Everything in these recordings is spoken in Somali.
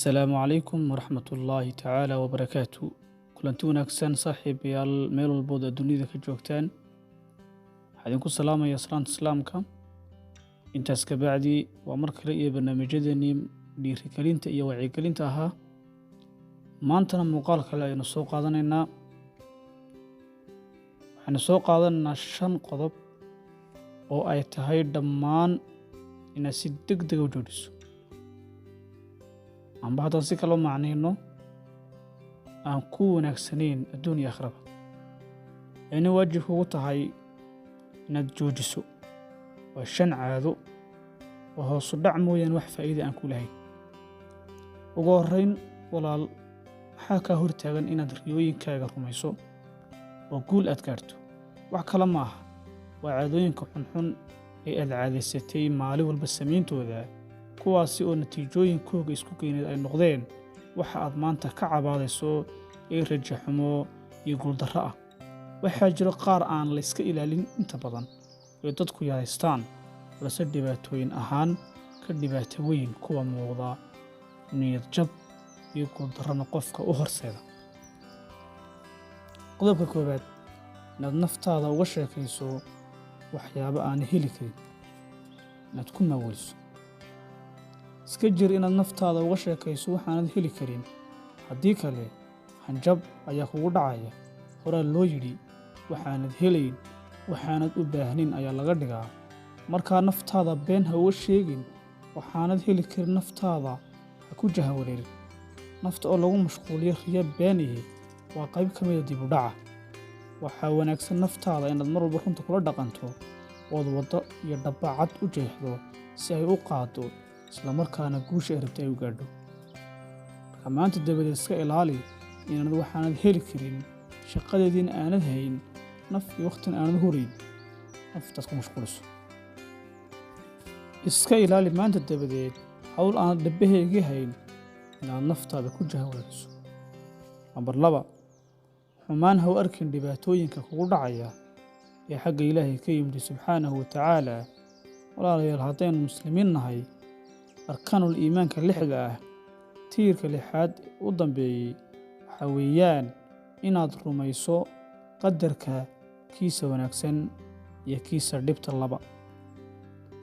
Assalaamu calaykum waraxmatullaahi tacaala wabarakaatu. Kulanti wanaagsan, saaxiibayaal, meel walbood aad dunida ka joogtaan. Waxaa idinku salaamaya salaanta Islaamka. Intaas ka bacdi, waa mar kale iyo barnaamijyadeenii dhiirigelinta iyo wacyigelinta ahaa. Maantana muuqaal kale ayaynu soo qaadanaynaa. Waxaynu soo qaadanaynaa shan qodob oo ay tahay dhammaan inaad si deg dega u joojiso, amba haddaan si kaloo macnayno, aan ku wanaagsanayn adduun iyo akhraba, ayna waajib kugu tahay inaad joojiso. Waa shan caado oo hoosu dhac mooyaane wax faa'iida aan ku lahayn. Ugu horrayn, walaal, maxaa kaa hortaagan inaad riyooyinkaaga rumayso oo guul aad gaarto? Wax kale ma aha, waa caadooyinka xunxun ee aad caadaysatay maalin walba samayntooda, kuwaasi oo natiijooyinkooga isku geyneed ay noqdeen waxa aad maanta ka cabaadayso ee rajaxumo iyo guuldarro ah. Waxaa jiro qaar aan la iska ilaalin inta badan ee dadku yaraystaan, balse dhibaatooyin ahaan ka dhibaato weyn kuwa muuqda, niyad jab iyo guuldarrana qofka u horseeda. Qodobka koowaad: inaad naftaada uga sheekayso waxyaabo aan heli karin, inaad ku maaweliso. Iska jir inaad naftaada uga sheekayso waxaanad heli karin, haddii kale hanjab ayaa kugu dhacaya. Horaa loo yidhi, waxaanad helayn waxaanad u baahnayn ayaa laga dhigaa. Markaa naftaada been ha uga sheegin waxaanad heli karin, naftaada ha ku jahawareerin. Nafta oo lagu mashquuliyo riyo been ihi waa qayb ka mida dib u dhaca. Waxaa wanaagsan naftaada inaad mar walba runta kula dhaqanto, ood waddo iyo dhabba cad u jeexdo si ay u qaaddo, isla markaana guusha ay rabtay ay u gaadho. Marka maanta dabadeed iska ilaali inaanad waxaanad heli karin, shaqadeediina aanad hayn, naf iyo waqtina aanad hurayn, naftaad ku mashquuliso. Iska ilaali maanta dabadeed hawl aanad dhabbaheegii hayn inaad naftaada ku jahawareeriso. Nambar 2: xumaan ha u arkin dhibaatooyinka kugu dhacaya ee xagga Ilaahay ka yimid subxaanahu wa tacaala. Walaalayaal, haddaynu Muslimiin nahay, arkaanul iimaanka lixda ah tiirka lixaad u dambeeyey waxaa weeyaan inaad rumayso qadarka, kiisa wanaagsan iyo kiisa dhibta laba.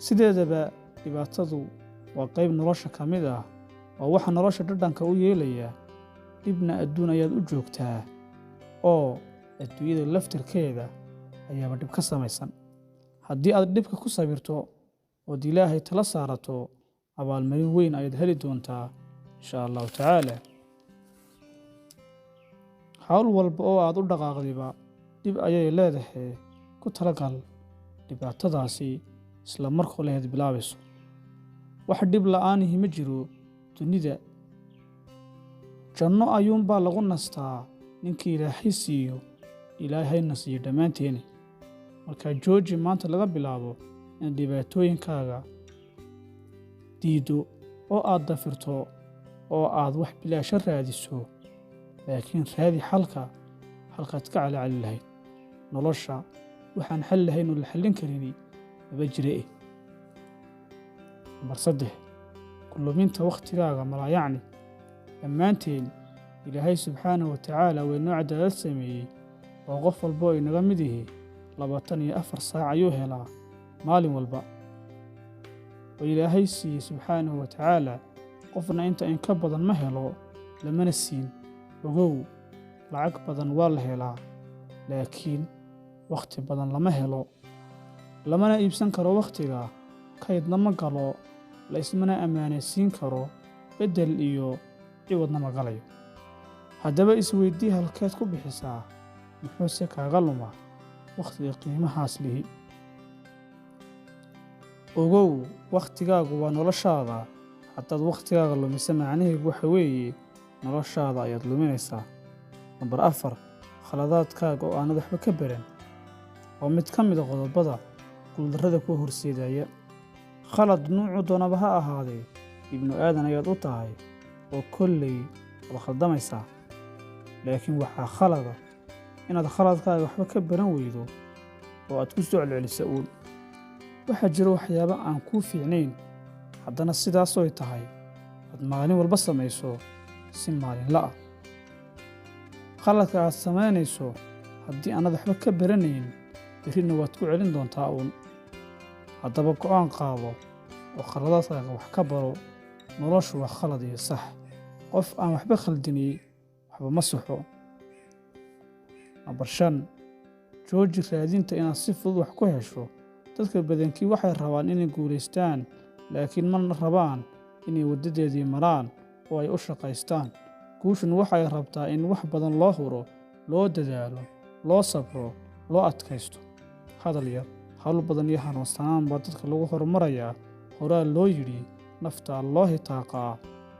Sideedaba dhibaatadu waa qayb nolosha ka mid ah, waa waxa nolosha dhadhanka u yeelaya. Dhibna adduun ayaad u joogtaa, oo adduunyada laftirkeeda ayaaba dhib ka samaysan. Haddii aad dhibka ku sabirto ood Ilaahay tala saarato, abaalmarin weyn ayaad heli doontaa, insha Allahu tacaala. Hawl walba oo aad u dhaqaaqdiba dhib ayay leedahay. Ku talagal dhibaatadaasi isla markoo lahayd bilaabayso. Wax dhib la'aanihi ma jiro dunida. Janno ayuunbaa lagu nastaa ninkii Ilaahay siiyo. Ilaahayna siiyo dhammaanteeni. Markaa jooji maanta laga bilaabo inaad dhibaatooyinkaaga diiddo oo aad dafirto oo aad wax bilaasho raadiso, laakiin raadi xalka halkaad ka calacali lahayd. Nolosha waxaan xal lahayn oo la xallin karini maba jire. Nambar 3: ku luminta wakhtigaaga malaayacni. Dhammaanteen Ilaahay subxaanahu wa tacaala waynoo cadaalad sameeyey, oo qof walba oo inaga mid ihi 24 saac ayuu helaa maalin walba oo Ilaahay siiyey subxaanahu wa tacaala. Qofna inta in ka badan ma helo, lamana siin. Ogow, lacag badan waa la helaa, laakiin wakhti badan lama helo, lamana iibsan karo wakhtiga, kaydna ma galo, la ismana ammaanaysiin karo, beddel iyo ciwadna ma galayo. Haddaba isweydii, halkeed ku bixisaa, muxuuse kaaga lumaa wakhtiga qiimahaas lihi? Ogow, wakhtigaagu waa noloshaada. Haddaad wakhtigaaga lumisa, macnaheedu waxa weeye noloshaada ayaad luminaysaa. Nambar 4: khaladaadkaaga oo aanad waxba ka baran waa mid ka mid a qodobada guuldarrada kuu horseedaya. Khalad nuucu doonaba ha ahaadee, ibnu aadan ayaad u tahay oo kolley waad khaldamaysaa, laakiin waxaa khalada inaad khaladkaaga waxba ka baran weydo oo aad ku soo celcelisa uun. Waxaa jira waxyaabo aan kuu fiicnayn, haddana sidaasooy tahay Aad maalin walba samayso si maalinla ah. Khaladka aad samaynayso haddii aanad waxba ka baranayn, berrina waad ku celin doontaa uun. Haddaba go'aan qaado oo khaladaadkaaga wax ka baro. Noloshu waa khalad iyo sax. Qof aan waxba khaldinay waxba ma saxo. Nambar 5, jooji raadinta inaad si fudud wax ku hesho. Dadka badankii waxay rabaan inay guulaystaan, laakiin mana rabaan inay waddadeedii maraan oo ay u shaqaystaan. Guushun waxay rabtaa in wax badan loo huro, loo dadaalo, loo sabro, loo adkaysto. Hadal yar, hawl badan iyo hanuunsanaan baa dadka lagu horumarayaa. Horaa loo yidhi, naftaa loo hitaaqaa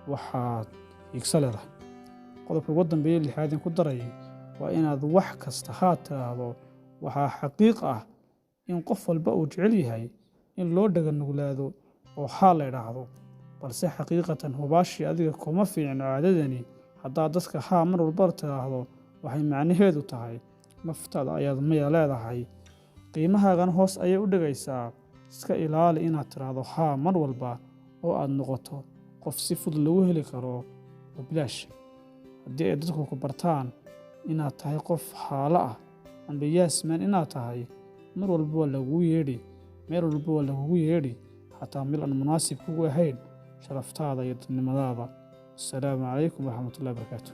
waxaad hiigso leedahay. Qodobka ugu dambeeya lixaadin ku darayay waa inaad wax kasta haa tiraahdo. Waxaa xaqiiq ah in qof walba uu jecel yahay in loo dhaga nuglaado oo haa la idhaahdo, balse xaqiiqatan hubaashii adiga kuma fiicno caadadani. Haddaad dadka haa mar walba tiraahdo, waxay macnaheedu tahay naftaada ayaad maya leedahay, qiimahaagana hoos ayay u dhigaysaa. Iska ilaali inaad tiraahdo haa mar walba oo aad noqoto qof si fudud lagu heli karo oo bilaash. Haddii ay dadku ku bartaan inaad tahay qof haalo ah amba yaasmaan inaad tahay, mar walba waa lagugu yeedhi, meel walba waa lagugu yeedhi, xataa meel aan munaasib kugu ahayn sharaftaada iyo dadnimadaada. Assalaamu calaykum waraxmatullahi wabarakaatu.